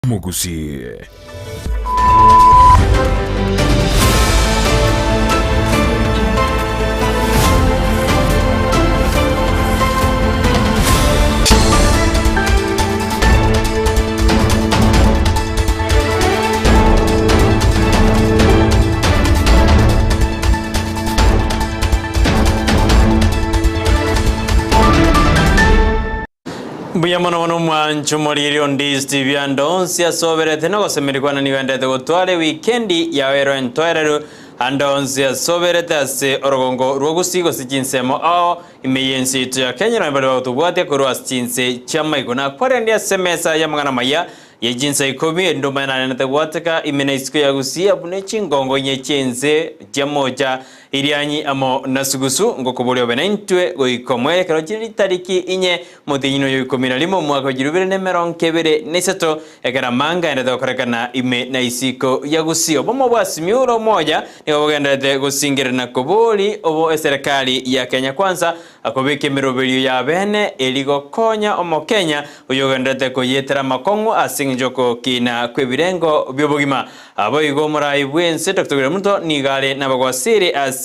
Omogusii. Mbuya mono mono mwancho moriri on TV ande onsi asoberete na gosemerigwa na nigo endete gotwara ewikendi yawe ero entoereru ande onsi asoberete ase orogongo rwa gusii gose chinsemo ao ime y'ense yaito ya Kenya nabo bare bagotobwatia korwa ase chinse chi'amaigo na kwarende ase emesa y'amang'ana maya ye chinsa ikomi erinde omanye narenete gwateka ime na isiko ya Gusii abwo ne chingongo inye chi'ense chiamocha Irianyi amo na sugusu ngokoboria obe naintwe goika omwerekero chire ritariki inye omotienyi oyo ikomi na rimo omwaka o chilifu ibere na emerongo ebere na isato, ekero amanga aendete gokorekana ime na isiko ya Gusii. Obomo bwa Simiyu ore omoya nigo bogendererete gosingerera na kobori obo eserekari ya Kenya Kwanza akobeka emeroberio ya bene eri gokonya Omokenya oyogendererete koyetera amakong'u ase eng'encho y'ogokina kw'ebirengo bi'obogima. Naboigo omorai bw'ense Doctor William Ruto nigo are nabagwasire ase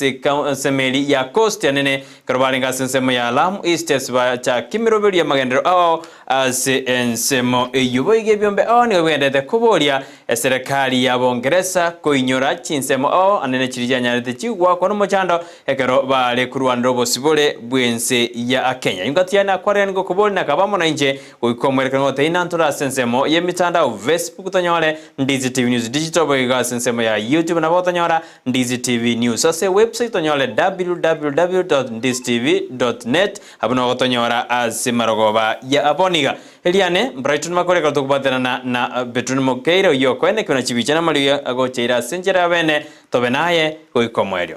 emeri ya Coast anene ekero barenge ase ensemo ya Lamu East ase bachaka emeroberio y'amagenderero ao ase ensemo eyio. Boigo ebiombe ao nigo bigendererete koboria eserekari ya Bongeresa koinyora chinsemo ao anene chiria chianyarete chigwakwa nomochando ekero bare korwanera obosibore bw'ense ya Kenya. Ingwati yane akwarire ngokoboria nakaba amo nainche Goika omwerekano gotebia inantore ase ensemo y'emitandao Facebook tonyore Ndizi TV News Digital boigo ase ensemo ya YouTube nabo otonyora Ndizi TV News ase ewebsite tonyore www.ndizitv.net abwo nabo gotonyora ase marogoba ya aboniga. Eriane Brighton Makore ekero tokobwaterana na Betron Mokeire oyio okoenekiwa na chibicha na amariogi agocheire ase enchera ya bene tobe naye goika omoerio.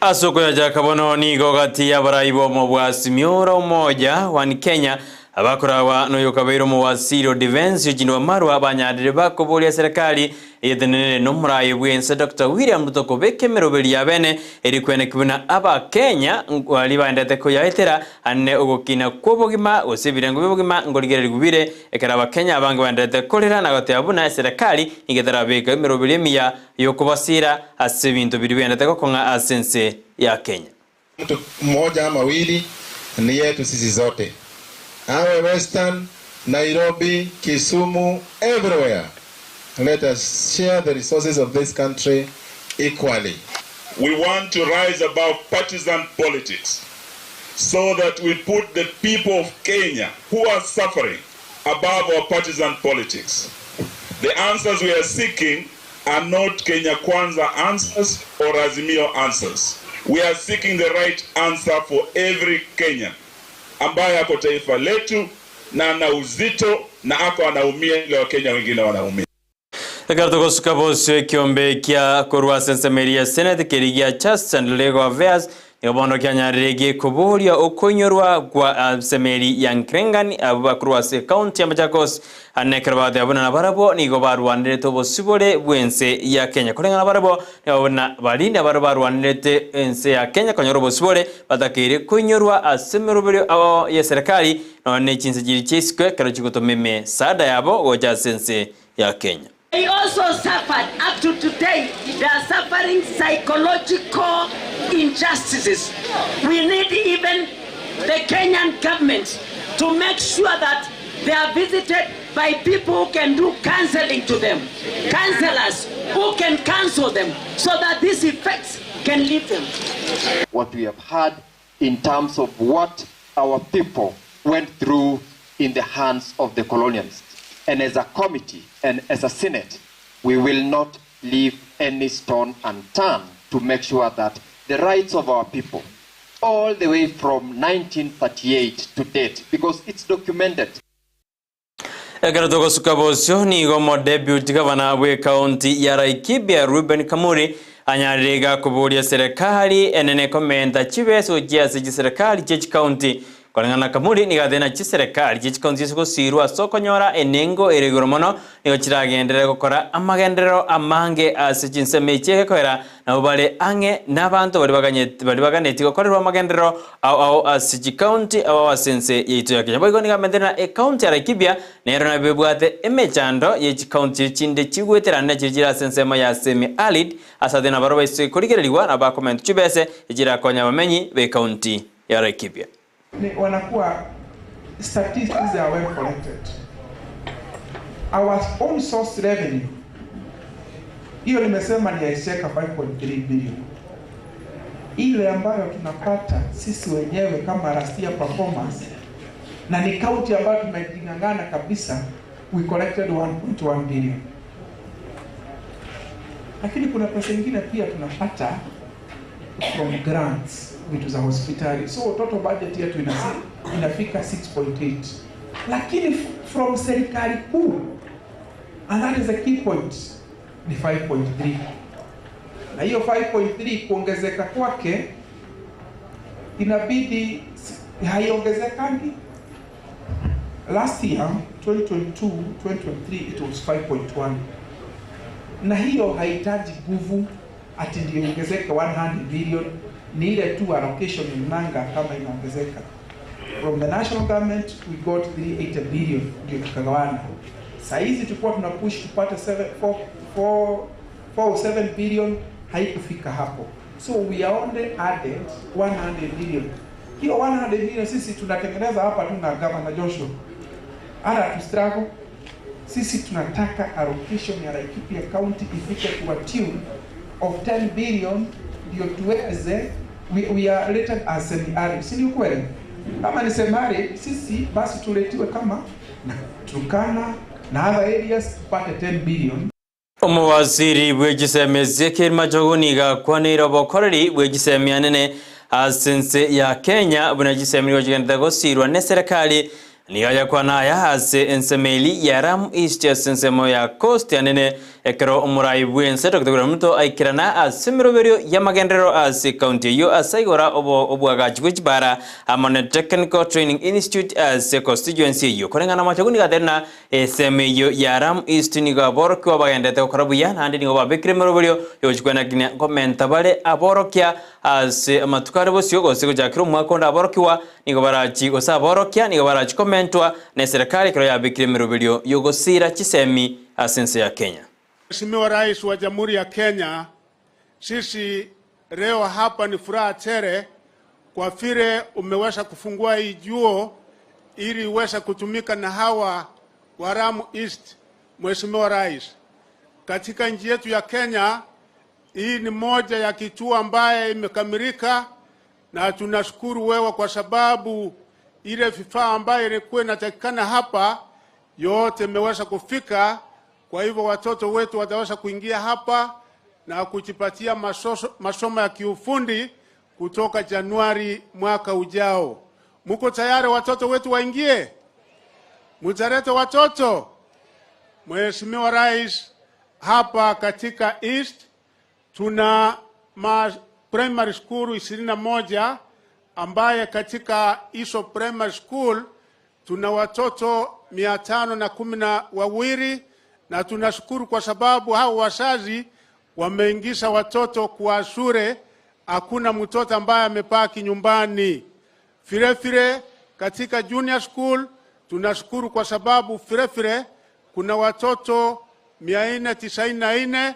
Ase okoyachaka bono nigo gati y'abarai b'omobwasi Miura Umoja One Kenya abakoragwa noyokabeire omowasiri o Defence Eugene Wamalwa banyarire bakoboria eserekari Eyetenenere nomoraai bw'ense Doctor William Ruto kobeka emeroberi ya bene eri kweneki buna Abakenya baria baendete koyaetera ane ogokina kw'obogima gose ebirengo bi'obogima ngorigererigwe bire ekero Abakenya abange baenderete korera na goteba buna eserekari nigo etarabeka emeroberi emiya y'okobasira ase ebinto biria biendete gokong'a ase ense ya Kenya. Mtu mmoja ama wili ni yetu sisi zote, awe Western, Nairobi, Kisumu, everywhere. Let us share the resources of this country equally. We want to rise above partisan politics so that we put the people of Kenya who are suffering above our partisan politics. The answers we are seeking are not Kenya Kwanza answers or Azimio answers. We are seeking the right answer for every Kenyan ambaye ako taifa letu na ana uzito na ako anaumia ile Wakenya wengine wanaumia. Ekero togosuka bosio ekiombe kia korwa ase ensemo eria ya Senate keria gia Justice and Legal Affairs nigo bono kianyarire gekoboria okoinyorwa gwa ensemo eria ya Nkrengani abwo bakorwa ase ecounty ya Machakos Ane ekero bateba buna nabarabwo nigo barwanerete obosibore bw'ense ya Kenya. Koreng'ana nabarabwo nigo buna baria nabarabwo barwanerete ense ya Kenya konyora obosibore batakeire koinyorwa ase emeroberio ao y'eserekari nonya ne chinse chiria chia isiko ekero chigotoma emesada yabo gocha ase ense ya Kenya. They also suffered up to today they are suffering psychological injustices. We need even the Kenyan government to make sure that they are visited by people who can do counseling to them, counselors who can counsel them so that these effects can leave them. What we have had in terms of what our people went through in the hands of the colonialists. And as a committee and as a Senate, we will not leave any stone unturned to make sure that the rights of our people, all the way from 1938 to date, because it's documented. Ekero togosuka bosio, nigo omodeputy gavana bw'ecounty ya Laikipia Reuben Kamuri anyarire iga koboria serekari enene komenta chibesa gochia ase chiserekari chie chicounty. Koreng'ana Kamuri nigathina chiserikali chichikonzi gosirwa sokonyora enengo erigoro mono nigo chiragenderera gokora amagenderero amange ase chinsemo echi egekoera nabo bare ang'e n'abanto bari baganeti gokorerwa amagenderero ao ao ase chikaunti ao ase ense yaito ya Kenya. Boigo niga menderera ekaunti ya Laikipia nero nabebwate emechando ye chikaunti chinde chigweterana chiri ase ensemo ya semi arid ase na baro baise kurigererwa na bakomentu chibese echirakonya bamenyi be kaunti ya Laikipia. Wanakuwa statistics are well collected. Our own source revenue, hiyo nimesema ni ya 5.3 billion. Ile ambayo tunapata sisi wenyewe kama last year performance, na ni county ambayo tumejingangana kabisa, we collected 1.1 billion. Lakini kuna pesa nyingine pia tunapata from grants, vitu za hospitali. So total budget yetu inafika 6.8. Lakini from serikali kuu, and that is a key point, ni 5.3. Na hiyo 5.3 kuongezeka kwake inabidi haiongezekangi. Last year 2022 2023 it was 5.1. Na hiyo haihitaji nguvu ati ndio iongezeke 100 billion, ni ile tu allocation nanga kama inaongezeka. From the national government we got 380 billion ndio tukagawana. Saa hizi tulikuwa tuna push tupate 4.7 billion, haikufika hapo. So we are only added 100 billion. Hiyo 100 billion sisi tunatengeneza hapa tu na Governor Joshua. Ara tu struggle. Sisi tunataka allocation ya Laikipia County ifike to a tune of 10 billion ndio tuweze, we are rated as semi-arid. Si ni kweli? Kama ni semi-arid, sisi basi tuletiwe kama na Turkana na other areas tupate 10 billion. Omowaziri bwegiseme Ezekiel Machogu gakwanire bokoreri bwegiseme anene ase ya Kenya buna giseme chigendete gosirwa ne serikali niga kwanaya ase ensemeli ya Ram East ase ensemo ya Coast anene ekero omurai bwense Dr. William Ruto aikirana ase emiroberio ya magenderero ase county yo ase igora obwagachi bwe chibara amone Technical Training Institute ase constituency yo koreng'ana Machogu nigaterna eseme yo ya Ram East nigo aborokiwa bagendete gokora buya naende nigo babekire emiroberio yochikwana komenta bare aborokia ase amatuko are bosio gose gochakira omwaka onde aborokiwa nigo barachi gose aborokia nigo barachi komentwa na serikali kero yabekire emiroberio yogosira chisemi ase ense ya Kenya. Mheshimiwa Rais wa Jamhuri ya Kenya, sisi leo hapa ni furaha tele kwa vile umeweza kufungua hii juo ili iweze kutumika na hawa wa Lamu East. Mheshimiwa Rais, katika nchi yetu ya Kenya hii ni moja ya kituo ambaye imekamilika, na tunashukuru wewe kwa sababu ile vifaa ambayo ilikuwa inatakikana hapa yote imeweza kufika. Kwa hivyo watoto wetu wataweza kuingia hapa na kujipatia masomo ya kiufundi kutoka Januari mwaka ujao. Muko tayari watoto wetu waingie? Mutarete watoto? Mheshimiwa Rais, hapa katika East tuna primary school 21 ambaye katika hizo primary school tuna watoto 512, na tunashukuru kwa sababu hao wazazi wameingiza watoto kwa shule, hakuna mtoto ambaye amepaki nyumbani. Vile vile katika junior school tunashukuru kwa sababu vile vile kuna watoto 494,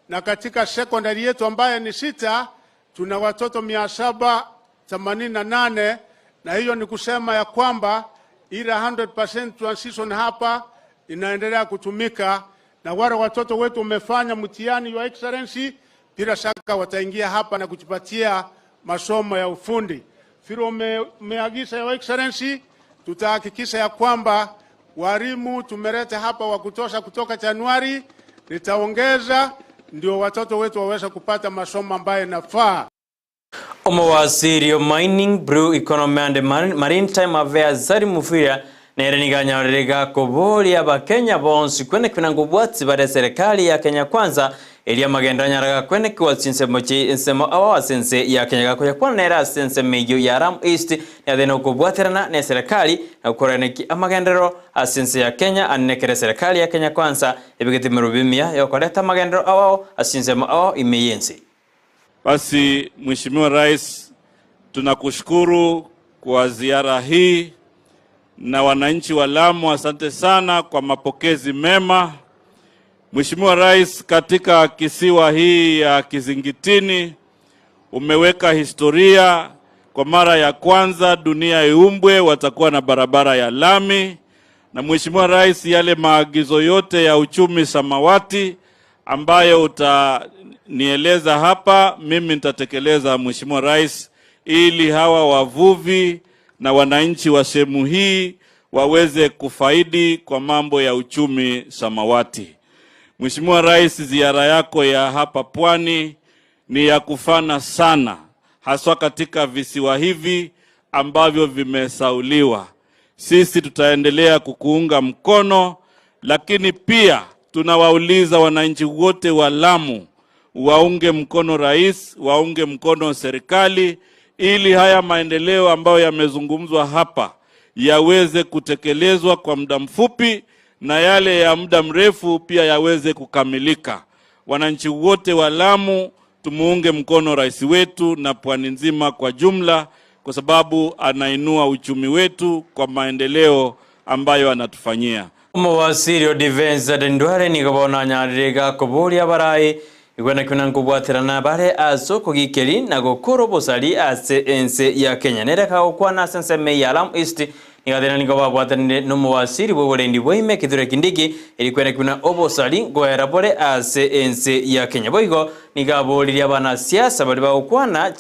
na katika secondary yetu ambaye ni 6 tuna watoto 788, na hiyo ni kusema ya kwamba ile 100% transition hapa inaendelea kutumika, na wale watoto wetu wamefanya mtihani, Your Excellency, bila shaka wataingia hapa na kujipatia masomo ya ufundi. Vile umeagiza Your Excellency, tutahakikisha ya kwamba walimu tumeleta hapa wa kutosha kutoka Januari, nitaongeza ndio watoto wetu waweze kupata masomo ambayo yanafaa. Omowaziri Mining, Blue Economy and Maritime Affairs Salim Mvurya nere niganyaorerega koboria abakenya bonsi kwene kwina ngobwatsi bare serikali ya Kenya Kwanza Elia magendo nyaraga kwene kwa chinsemo chinsemo awa sense ya Kenya gakoya kwanera sense meyo ya Lamu East na thena ukubwatirana na serikali na kukoraniki amagendero asense ya Kenya anekere serikali ya Kenya kwanza ebigete mirubimia yokoreta magendero awao asinsemo awao imeyensi. Basi Mheshimiwa Rais, tunakushukuru kwa ziara hii na wananchi wa Lamu asante sana kwa mapokezi mema. Mheshimiwa Rais, katika kisiwa hii ya Kizingitini umeweka historia. Kwa mara ya kwanza dunia iumbwe watakuwa na barabara ya lami. Na Mheshimiwa Rais, yale maagizo yote ya uchumi samawati ambayo utanieleza hapa, mimi nitatekeleza Mheshimiwa Rais, ili hawa wavuvi na wananchi wa sehemu hii waweze kufaidi kwa mambo ya uchumi samawati. Mheshimiwa Rais, ziara yako ya hapa pwani ni ya kufana sana, haswa katika visiwa hivi ambavyo vimesauliwa. Sisi tutaendelea kukuunga mkono, lakini pia tunawauliza wananchi wote wa Lamu waunge mkono rais, waunge mkono serikali, ili haya maendeleo ambayo yamezungumzwa hapa yaweze kutekelezwa kwa muda mfupi na yale ya muda mrefu pia yaweze kukamilika. Wananchi wote wa Lamu tumuunge mkono rais wetu na pwani nzima kwa jumla, kwa sababu anainua uchumi wetu kwa maendeleo ambayo anatufanyia. Mowasiri Defense Ndware nikabona nyarega kuburia barai igwena kuna nkubwatirana bare aso kugikeri na gukoro bosari ase ense ya Kenya nereka okwana sense me ya Lamu East nigathena nikobabwatanire no mowasiri boborendi bwaime Kithure Kindiki erikwena kuna obosari goera bore ase ense ya Kenya boigo nigaboriria bana siasa bari bagukwana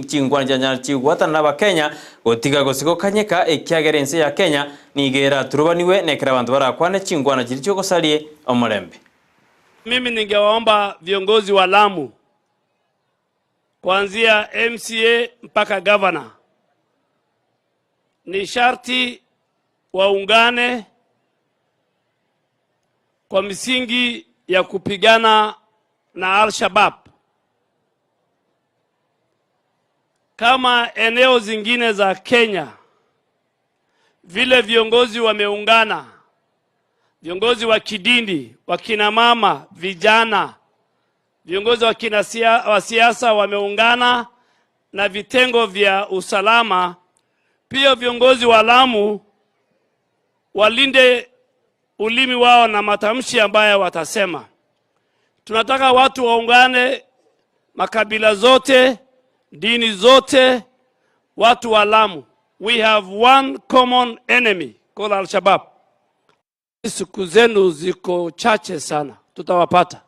chingwana janya chigwatana na Bakenya gotiga gosiko kanyeka ekiagera ense ya Kenya nigera turubaniwe nekera bantu barakwana chingwana chiri chogosarie omurembe. Mimi ningewaomba viongozi wa Lamu kuanzia MCA mpaka governor, ni sharti waungane kwa misingi ya kupigana na Al-Shabaab. Kama eneo zingine za Kenya vile viongozi wameungana, viongozi wa kidini, wakina mama, vijana, viongozi wa siasa wameungana na vitengo vya usalama. Pia viongozi wa Lamu walinde ulimi wao na matamshi ambayo watasema. Tunataka watu waungane, makabila zote, dini zote, watu wa Lamu. We have one common enemy called Al-Shabaab. Siku zenu ziko chache sana, tutawapata.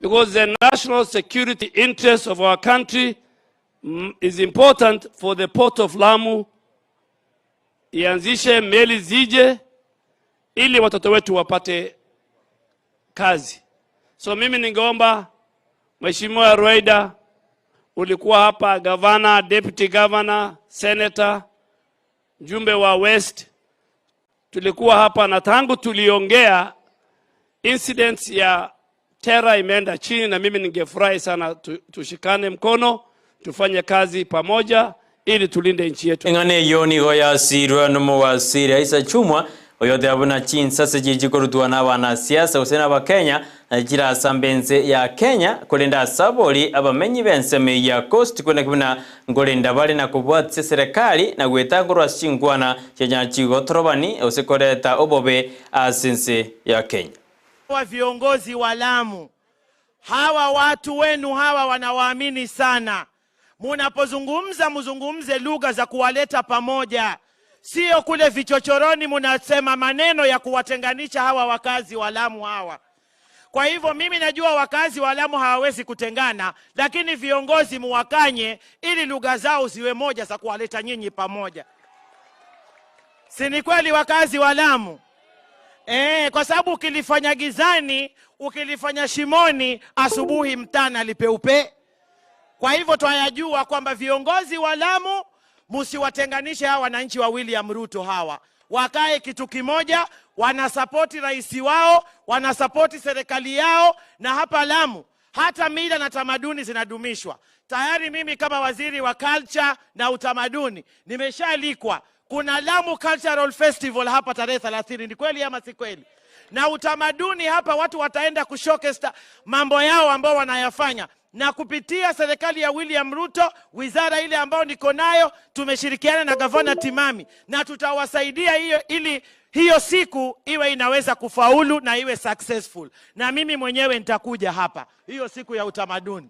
Because the national security interest of our country is important for the port of Lamu. Ianzishe meli zije ili watoto wetu wapate kazi. So mimi ningeomba Mheshimiwa Ruwaida, ulikuwa hapa governor, deputy governor, senator, mjumbe wa West, tulikuwa hapa na tangu tuliongea incidents ya terror imeenda chini, na mimi ningefurahi sana tushikane mkono tufanye kazi pamoja ili tulinde nchi yetu. Engane yoni goya sirwa no muwasiri Aisa Chumwa oyote abuna chinsase jijikorutwa na wanasiasa usena ba Kenya na jira sambenze ya Kenya kulinda saboli abamenyi benseme ya Coast kuna kuna ngolinda bali na kubwatse serikali na gwetangurwa shingwana chenya chigotorobani usikoreta obobe asinse ya Kenya. Wa viongozi wa Lamu, hawa watu wenu hawa wanawaamini sana. Munapozungumza mzungumze lugha za kuwaleta pamoja, sio kule vichochoroni munasema maneno ya kuwatenganisha hawa wakazi wa Lamu hawa. Kwa hivyo mimi najua wakazi wa Lamu hawawezi kutengana, lakini viongozi muwakanye ili lugha zao ziwe moja za kuwaleta nyinyi pamoja. Si ni kweli wakazi wa Lamu? Kwa sababu ukilifanya gizani, ukilifanya shimoni, asubuhi mtana lipeupe. Kwa hivyo twayajua kwamba viongozi wa Lamu msiwatenganishe hawa wananchi wa William Ruto hawa. Wakae kitu kimoja, Wanasapoti rais wao, wanasapoti serikali yao, na hapa Lamu hata mila na tamaduni zinadumishwa. Tayari mimi kama waziri wa culture na utamaduni nimeshaalikwa. Kuna Lamu Cultural Festival hapa tarehe 30, ni kweli ama si kweli? Na utamaduni hapa watu wataenda kushowcase mambo yao ambao wanayafanya. Na kupitia serikali ya William Ruto, wizara ile ambayo niko nayo, tumeshirikiana na Gavana Timami na tutawasaidia hiyo ili hiyo siku iwe inaweza kufaulu na iwe successful. Na mimi mwenyewe nitakuja hapa hiyo siku ya utamaduni.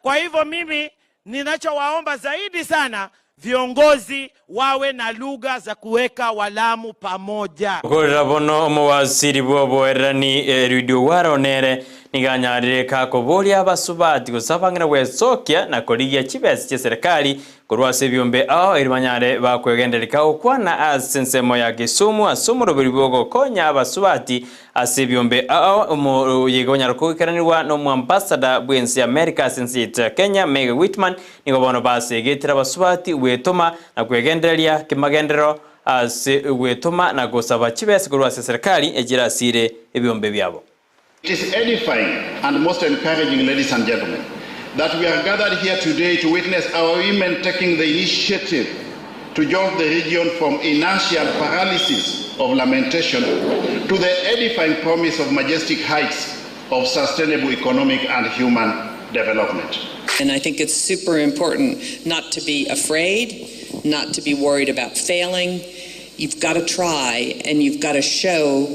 Kwa hivyo mimi ninachowaomba zaidi sana, viongozi wawe na lugha za kuweka Walamu pamoja. Korera bono omuwasiri bw'oboerani Eliud Waronere niganyarire kakoboria abasubati gosabang'ina gwesokia na korigia chibesa chia serikali korwa ase ebiombe ao eri banyare bakwegendereka gokwana ase ensemo ya Kisumu ase omoroberi bwogokonya abasubati ase ebiombe ao omoyega onyara koikeranirwa na omoambassador bwensi America ase ense yetu ya Kenya Meg Whitman nigo bono basegetera abasubati gwetoma na kwegendereria kimagenderero ase gwetoma na gosaba chibesa korwa ase serikali echirasire ebiombe biabo. It is edifying and most encouraging, ladies and gentlemen, that we are gathered here today to witness our women taking the initiative to jolt the region from inertia and paralysis of lamentation to the edifying promise of majestic heights of sustainable economic and human development. And I think it's super important not to be afraid, not to be worried about failing. You've got to try, and you've got to show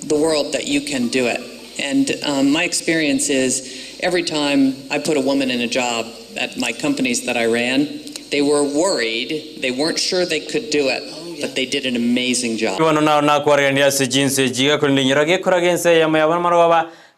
the world that you can do it. And my experience is every time I put a woman in a job at my companies that I ran, they were worried, they weren't sure they could do it, but they did an amazing job.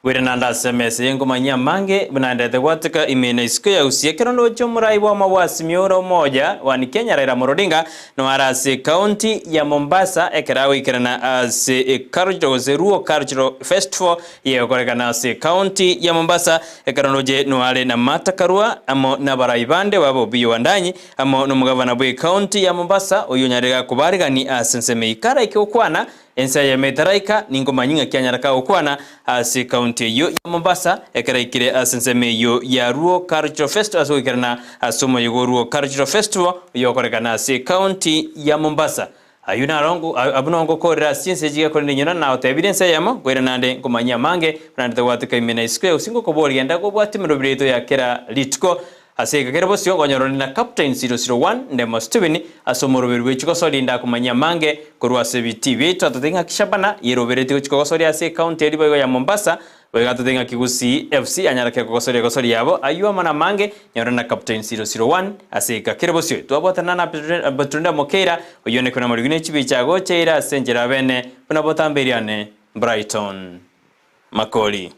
Gwirenanda SMS yengomanya mange bunandete gwatika imene isiko ya usiekero ndocho murai wa mawasi mioro moja wani Kenya Raila Amolo Odinga no arase county ya Mombasa ekerawe ikerana ase cultural zeruo cultural festival yekorekana ase county ya Mombasa ekeronoje no ale na matakarua amo na baraibande wabo biyo wandanyi amo no mugavana bwe county ya Mombasa oyo nyarega kubarigani ase nseme ikara ikokwana ensa ya metaraika ningomanyinga kyanyaraka okwana ase county yo ya Mombasa ekeraikire ase nseme yo ya Ruo Cultural Festival aso ikerana asomo yo Ruo Cultural Festival yokorekana ase county ya Mombasa ayuna rongo abunongo korera sinse jiga korende nyona na otebire ensa yamo gwera nande ngomanya mange nande watika imena isiko usingo kobori genda gobwati mirobireto ya kera litko aseka kera bosio gonyoro na captain 001 ndemo Steven asomoro berwe chikosolinda kumanya mange korwa CBT bitu atotenga kishabana yeroberete chikosoria ase county eribo ya Mombasa wegatotenga kigusi FC anyarake kosoria kosoria yabo ayuwa mana mange nyoro na captain 001 aseka kera bosio twabotana na Batunda Mokeira oyone kuna marigine chibichago cheira senjera bene bunabotamberiane Brighton Makoli.